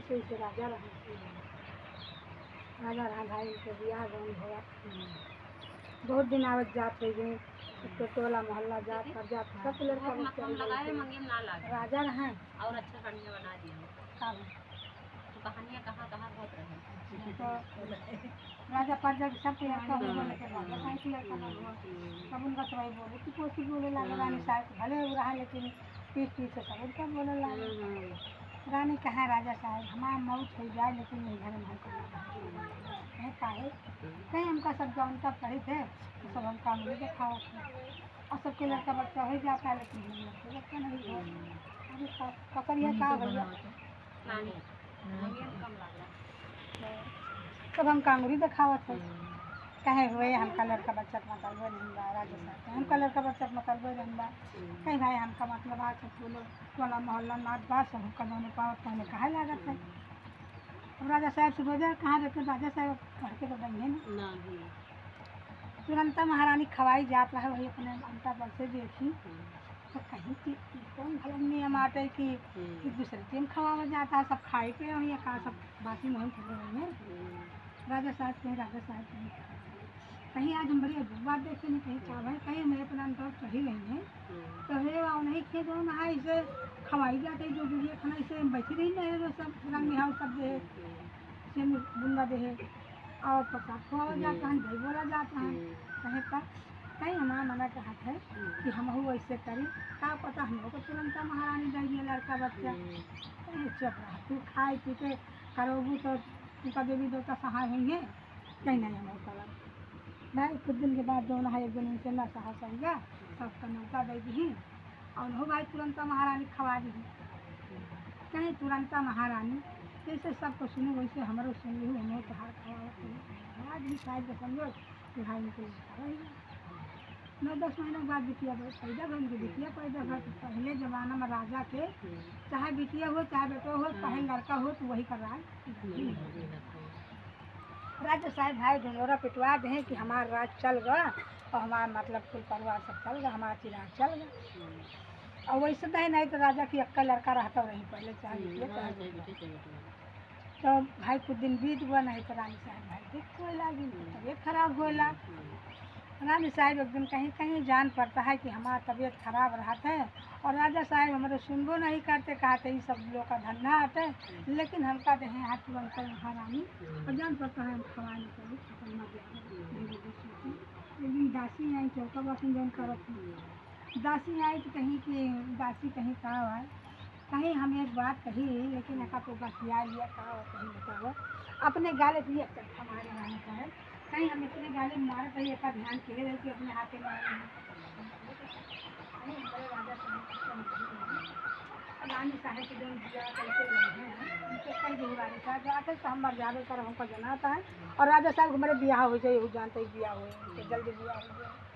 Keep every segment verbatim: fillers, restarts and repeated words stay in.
से राजा रहा, राजा रहा भाई, इनके बियाह गौन हुआ। बहुत दिन आवत जात रह गए, उसके टोला मोहल्ला जात पर जात, सब लड़का बहुत बच्चा कम लगा है, रहे। मंगे में ना लागे। राजा रहा। और अच्छा बढ़िया बना दिया। का भई? तो कहानियाँ कहाँ कहाँ बहुत रहे। तो राजा पर जब सब लड़का हो गए, लेकिन राजा साहब के लड़का ना हुआ। तब उनका सवाई बोले कि कोसी बोले लागे, रानी साहब भले वो रहा, लेकिन पीठ पीछे सब उनका बोले लागे। रानी कहा, राजा साहब, हमार मौत हो जाए, लेकिन ये घर में हमको ना रहे। कहे, काहे? कहीं हमका सब जौन का पढ़े थे, तो सब हमका नहीं दिखाओ। और सबके लड़का बच्चा हो जाता है, लेकिन हम लोग के बच्चा नहीं हुआ। अभी क-, ककरिया का भैया? नानी। नानी। तब हम कांगुरी दिखावत है। कहे हुए, हमका लड़का बच्चा के मतलब नहीं बा, राजा साहब के। हमका लड़का बच्चा के मतलब नहीं बा। कहीं भाई, हमका मतलब आज सब बोलो, टोला मोहल्ला नात बात सब हमका जौने पावत तौने कहे लागत है। अब राजा साहब से बोले, कहाँ रहते राजा साहब, पढ़ के तो गई है ना। ना, हम्म। तुरंत महारानी खवाई जात रहे, वही अपने अंता पर से देखी। हम्म। तो कहीं कि ई कौन भला नियम आटे कि, हम्म। कि दूसरे टीम खवावा जाता है, सब खाए पिए हुई है, का सब बासी मुहिम चले हुई है। हम्म। राजा साहब के, राजा साहब के। कहीं आज हम बड़ी अजीब बात देखे नहीं, कहीं का भाई, कहीं हम अपना अंदर चढ़ी रही हैं। हम्म। तो हे, वह नहीं खेत हो, नहा इसे खवाई जाते, जो दूसरे खाना इसे बैठी रही ना, ये सब रंग निहाल सब दे, हम्म। से बुंदा दे है। और प्रसाद खवावा जाता है, हम्म। दही बोला जाता है। हम्म। कहे पर कहीं हमारा मना कहत है हम्म। कि हमहू ऐसे करी, का पता हम लोग को तुरंत महारानी दे दिए लड़का बच्चा। हम्म। कहीं चुप रहा, तू खाए पी के करोगू तो तुका देवी देवता सहाय होइहैं, कहीं नहीं हम करब। भाई, कुछ दिन के बाद जौन है, एक दिन उनसे ना सहा सही गा, सबका न्योता दे दिही, और हो भाई, तुरंता महारानी खवा दिही। कहीं तुरंता महारानी, जैसे सबको सुनी, वैसे हमरो सुन ली, हमरो तोहार खवा दिही। आज भी शायद समझो कि भाई, इनके लिए खवा ही। नौ दस महीना के बाद बिटिया ब-, पैदा भइल, उनके बिटिया पैदा भइल। तो पहले जमाना में राजा के चाहे बिटिया हो, चाहे बेटो हो, हाँ। पहले लड़का हो, तो वही का राज। हम्म। राजा साहब भाई ढिंढोरा पिटवा दे कि हमार राज चल गवा और हमार मतलब कुल परिवार सब चल गवा, हमार चिराग चल गवा। हम्म। और वैसे नहीं, नहीं तो राजा की अक्का लड़का रहता रही पहले, चाहे हम्म, बिटिया, चाहे हाँ, बेटो। चाहे बिटिया, चाहे बेटो। तो भाई कुछ दिन बीत गवा, नहीं तो रानी साहब भाई देख कोई लागी, उनकी तबीयत खराब होला। हम्म। रानी साहब एक दिन कहीं, कहीं जान पड़ता है कि हमार तबीयत खराब रहत है और राजा साहब हमरे सुनबो नहीं करते, कहते ई सब लोग का धंधा आते, लेकिन हमका देहे हाथ तुरंत महारानी, और जान पड़ता है हम खवा नहीं पाए, खत्म मर जाए। एक दिन दासी आई, चौका बासन जौन करत थी, दासी आई तो कहीं कि दासी कहीं का है, कहीं हम एक बात कही, लेकिन एका को बतिया लिया, का हो, कहीं बताओ। अपने गाले दिए तक हमारे रानी साहब, कहीं हम इतने गाले मारत रही, एका ध्यान के रहे कि अपने हाथे में आए हैं। अरे, हमारे राजा साहब कुछ नहीं है। रानी साहब के जौन बियाह करके गए हैं, उनसे कह दो रानी साहब, जाते तो हम मर जावे कर हमको जनाता है। और राजा साहब हमारे बियाह हो जाए, वो जानते ही बियाह हो, उनके जल्दी बियाह हो जाए।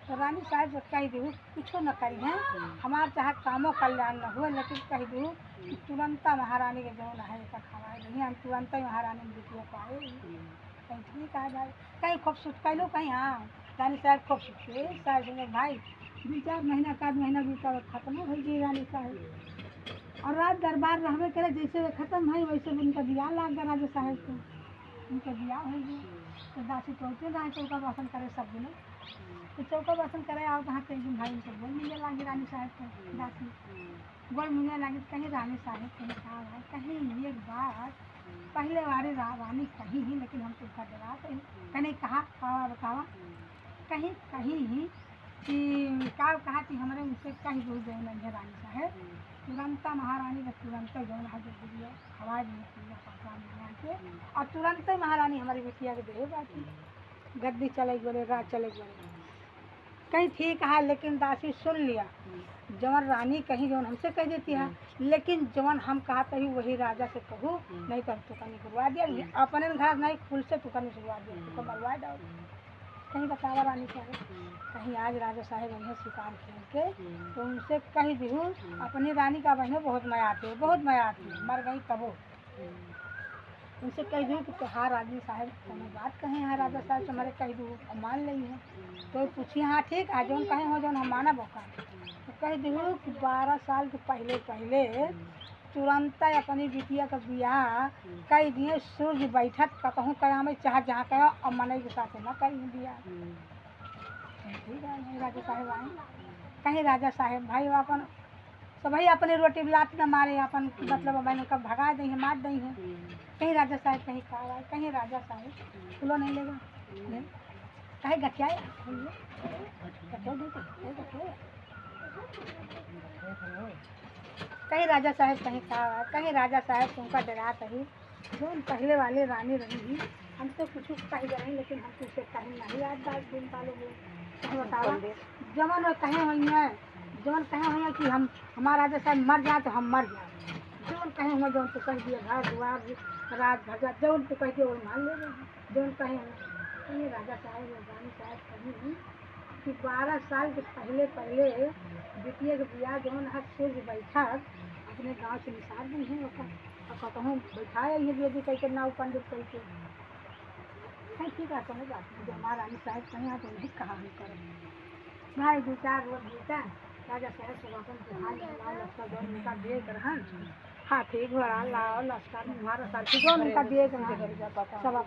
तो रानी साहब से कह दू, कुछो न करी हैं, हम्म। हमार चाहे कामो कल्याण न हुए, लेकिन कह दू कि हम्म। तुरंता महारानी के जौन है, एका खवाए दही, हम तुरंता ही महारानी के बिटिया पाए। हम्म। कहीं ठीक है भाई, कहीं खूब सुत कैलू, कहीं हाँ, रानी साहब खूब सुत के, साहब सुने भाई, दो चार महीना, एक आध महीना बीता, खत्म हो गई रानी साहब। हम्म। और राज दरबार रहबे करे, जैसे वे खत्म है, वैसे उनका बियाह लाग गया राजा साहब को। उनका बियाह हो गया। तो दासी तो होते ना, चौका बासन करे सब दिन। तो चौका बासन करे आओ, कहाँ के एक दिन भाई उनसे गोड़ मिले लागी रानी साहब को, दासी। गोड़ मिले लागी तो कहीं रानी साहब कहीं का है, कहीं एक बात पहले वाली रा-, रानी कहीं ही, लेकिन हम तुमका डरात ही। कहीं कहा, पावा बतावा, कहीं, कहीं ही कि का कहा कि हमरे उनसे कहीं दूर गए नहीं है रानी साहब। तुरंता महारानी का तुरंता जौन है, जब दिया, हवाई में पूरा पकवान बना के, और तुरंते महारानी हमारी बिटिया के देहे बाटी। गद्दी चले बोले, राज चले बोले। कहीं ठीक है, लेकिन दासी सुन लिया, जवन रानी कहीं जवन हमसे कह देती है, लेकिन जवन हम कहत ही वही राजा से कहू, नहीं तो हम तुका निकलवा दिया, अपने घर नहीं, कुल से तुका निकलवा दिया, तुका मरवा दो। कहीं बतावा रानी साहब, कहीं आज राजा साहब वहीं शिकार खेल के, तो उनसे कह दिहू, अपनी रानी का बहनों बहुत मया आती है, बहुत मया आती है, मर गई तबो। उनसे कह दू कि तोहार रानी साहब कोनो बात कहे हैं, राजा साहब से हमारे कह दू, हम मान लेंगे। तो पूछी, हाँ ठीक है, जौन कहे हो जौन हम मानब ओका। तो कह दू कि बारह साल के पहले, पहले तुरंत अपनी बिटिया का बियाह हम्म। कई दिए, सूरज बैठत कतहूँ कयामे, चाहे जहाँ कया, और मनई के साथ ना करी बियाह। हम्म। ठीक है, नहीं राजा साहेब आए, कहीं राजा साहेब भाई अपन सबही अपने रोटी लात न मारे, अपन हम्म। मतलब अब इनका भगा दई है, मार दई है। हम्म। कहीं राजा साहेब कहीं का आए, कहीं राजा साहेब हम्म। खुलो नहीं लेगा। हम्म। कहे गठियाए, गठियाए दे, गठियाए, गठियाए। कहीं राजा साहेब कहीं का आए, कहीं राजा साहेब तुमका डरात ही। जौन पहले वाले रानी रही ही, हम तो कुछ कह रहे हैं, लेकिन हम तुझसे कहीं नहीं याद बात दिन पालो बोल। कहे बतावा, जवन वो कहे हुई है, जवन कहे हुई है कि हम, हमारा राजा साहेब मर जाए तो हम मर जाए। जवन कहे हुए, जवन तो कह दिया, घर दुआर, राज भजा, जवन तो कह दिया, वो मान ले रहे हैं। जवन कहे हुए, ये राजा साहेब, ये रानी साहेब कहीं नहीं कि बारह साल के पहले, पहले बिटिया के बियाह जवन है, सूरज बैठा अपने गाँव से निसार भी नहीं होता। और कतहूँ बैठाए ये बेदी कह के नाव पंडित कह के। है, ठीक है, कोनो बात नहीं। जो हमारा रानी साहेब कहीं है, तो नहीं कहा हम करब। भाई, दो चार रोज बीता, राजा साहेब सब अपन के हाथ में लाओ, लश्कर जौन उनका दिए के रहन, हाथी घोड़ा लाओ, लश्कर, हमारा सारथी जौन उनका दिए के रहन, सब अपन